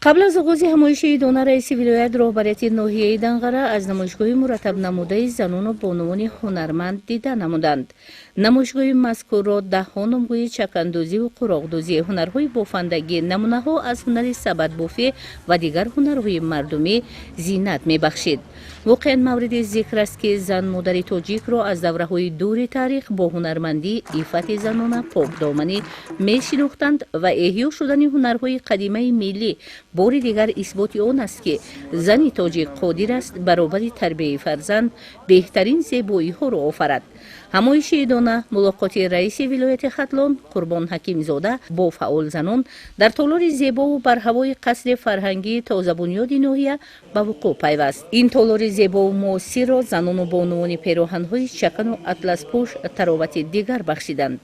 Қабл аз оғози ҳамоиши идона раиси вилоят, роҳбарияти ноҳияи Данғара аз намоишгоҳи мураттабнамудаи занону бонувони ҳунарманд дида намуданд. Намоишгоҳи мазкурро даҳҳо номгӯи чакандӯзиву қуроқдӯзӣ, ҳунарҳои бофандагӣ, намунаҳо аз ҳунари сабадбофӣ ва дигар ҳунарҳои мардумӣ зинат мебахшид. Воқеан, мавриди зикр аст, ки зан модари тоҷикро аз давраҳои дури таърих бо ҳунармандӣ, иффати занона, покдоманӣ мешинохтанд ва эҳё шудани ҳунарҳои қадимаи миллӣ бори дигар исботи он аст, ки зани тоҷик қодир аст баробари тарбияи фарзанд беҳтарин зебоиҳоро офарад. Ҳамоиши идона, мулоқоти раиси вилояти Хатлон Қурбон Ҳакимзода бо фаъолзанон дар толори зебову барҳавои қасри фарҳангии тозабунёди ноҳия ба вуқӯъ пайваст. Ин толори зебову муосирро занону бонувони пероҳанҳои чакану атласпӯш таровати дигар бахшиданд.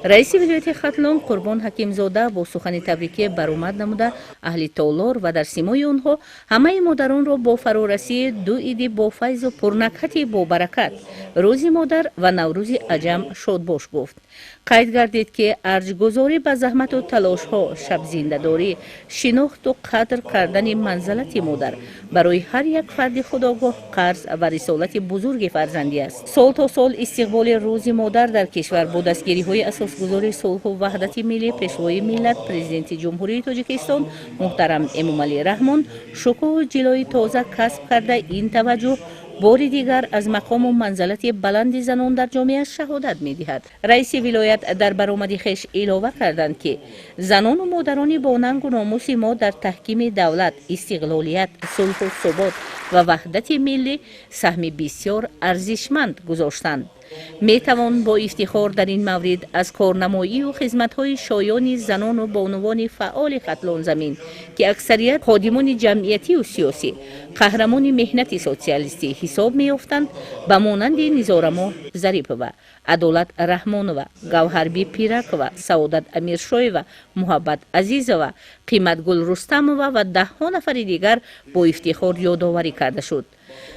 Раиси вилояти Хатлон Қурбон Ҳакимзода бо сухани табрикӣ баромад намуда, аҳли толор ва дар симои онҳо ҳамаи модаронро бо фарорасии ду иди бофайзу пурнакҳати бобаракат, Рӯзи модар ва Наврӯзи аҷам, шодбош гуфт. Қайд гардид, ки арҷгузорӣ ба заҳмату талошҳо, шабзиндадорӣ, шинохту қадр кардани манзалати модар барои ҳар як фарди худогоҳ қарз ва рисолати бузурги фарзандӣ аст. Сол то сол истиқболи Рӯзи модар дар кишвар бо дастгириҳои асосгузори сулҳу ваҳдати миллӣ, Пешвои миллат, Президенти Ҷумҳурии Тоҷикистон муҳтарам Эмомалӣ Раҳмон шукӯҳу ҷилои тоза касб карда, ин таваҷҷӯҳ бори дигар аз мақому манзалати баланди занон дар ҷомеа шаҳодат медиҳад. Раиси вилоят дар баромади хеш илова карданд, ки занону модарони бо нангу номуси мо дар таҳкими давлат, истиқлолият, сулҳу субот ва ваҳдати миллӣ саҳми бисёр арзишманд гузоштанд. Метавон бо ифтихор дар ин маврид аз корнамоию хизматҳои шоёни занону бонувони фаъоли Хатлонзамин, ки аксарият ходимони ҷамъиятию сиёсӣ, қаҳрамони меҳнати социалистӣ ҳисоб меёфтанд, ба монанди Низорамо Зарипова, Адолат Раҳмонова, Гавҳарби Пиракова, Саодат Амиршоева, Муҳаббат Азизова, Қиматгул Рустамова ва даҳҳо нафари дигар бо ифтихор ёдоварӣ карда шуд.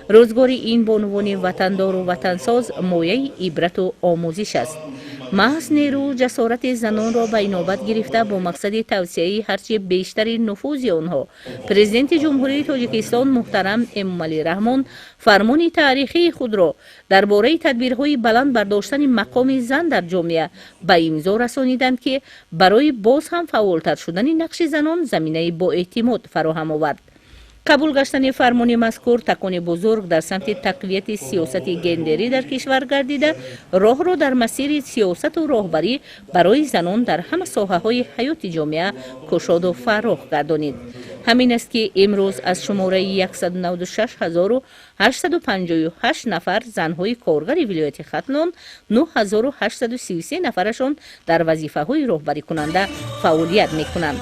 Рӯзгори ин бонувони ватандору ватансоз мояи ибрату омӯзиш аст. Маҳз нерӯу ҷасорати занонро ба инобат гирифта, бо мақсади тавсеаи ҳарчи бештари нуфузи онҳо, Президенти Ҷумҳурии Тоҷикистон муҳтарам Эмомалӣ Раҳмон фармони таърихии худро дар бораи тадбирҳои баланд бардоштани мақоми зан дар ҷомеа ба имзо расониданд, ки барои боз ҳам фаъолтар шудани нақши занон заминаи боэътимод фароҳам овард. Қабул гаштани фармони мазкур такони бузург дар самти тақвияти сиёсати гендерӣ дар кишвар гардида, роҳро дар масири сиёсату роҳбарӣ барои занон дар ҳама соҳаҳои ҳаёти ҷомеа кушоду фаррох гардонид. Ҳамин аст, ки имрӯз аз шумораи 196 858 нафар занҳои коргари вилояти Хатлон 9833 нафарашон дар вазифаҳои роҳбарикунанда фаъолият мекунанд.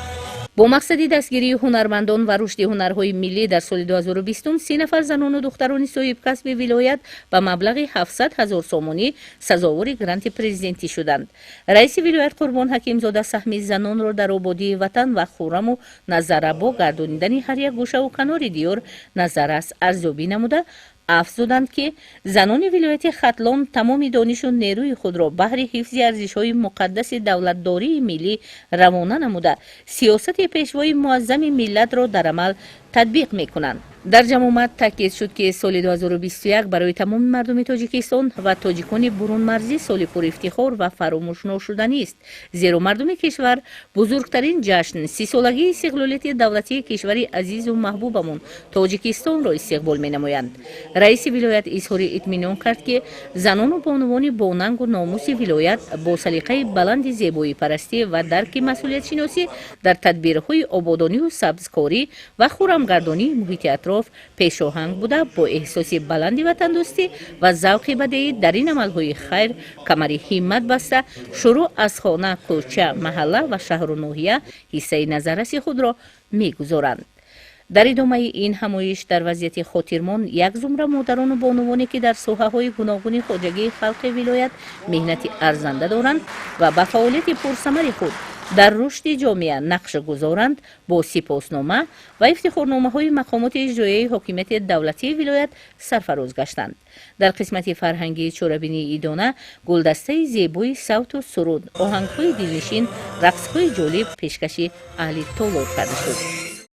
Бо мақсади дастгирии ҳунармандон ва рушди ҳунарҳои миллӣ дар соли 2020 30 нафар занону духтарони соҳибкасби вилоят ба маблағи 700 ҳазор сомонӣ сазовори гранти президентӣ шуданд. Раиси вилоят Қурбон Ҳакимзода саҳми занонро дар ободии ватан ва хурраму назаррабо гардонидани ҳар як гӯшаву канори диёр назаррас арзёбӣ намуда, афзуданд, ки занони вилояти Хатлон тамоми донишу нерӯи худро баҳри ҳифзи арзишҳои муқаддаси давлатдории миллӣ равона намуда, сиёсати Пешвои муаззами миллатро дар амал татбиқ мекунанд. Дар ҷамъомад таъкид шуд, ки соли 2021 барои тамоми мардуми Тоҷикистон ва тоҷикони бурунмарзӣ соли пурифтихор ва фаромӯшношуданист, зеро мардуми кишвар бузургтарин ҷашн, 30-солагии истиқлолияти давлатии кишвари азизу маҳбубамон Тоҷикистонро истиқбол менамоянд. Раиси вилоят изҳори итминон кард, ки занону бонувони бонангу номуси вилоят бо салиқаи баланди зебоипарастӣ ва дарки масъулиятшиносӣ дар тадбирҳои ободонию сабзкорӣ ва хурамгардонии муҳити атроф пешоҳанг буда, бо эҳсоси баланди ватандӯстӣ ва завқи бадеӣ дар ин амалҳои хайр камари ҳиммат баста, шурӯъ аз хона, кӯча, маҳалла ва шаҳру ноҳия ҳиссаи назарраси худро мегузоранд. Дар идомаи ин ҳамоиш дар вазъияти хотирмон як зумра модарону бонувоне, ки дар соҳаҳои гуногуни хоҷагии халқи вилоят меҳнати арзанда доранд ва ба фаъолияти пурсамари худ Дар рушди ҷомеа нақш гузоранд, бо сипоснома ва ифтихорномаҳои мақомоти иҷроияи ҳокимияти давлатии вилоят сарфароз гаштанд. Дар қисмати фарҳангии чорабинии идона гулдастаи зебои савту суруд, оҳангҳои дилнишин, рақсҳои ҷолиб пешкаши аҳли толор карда шуд.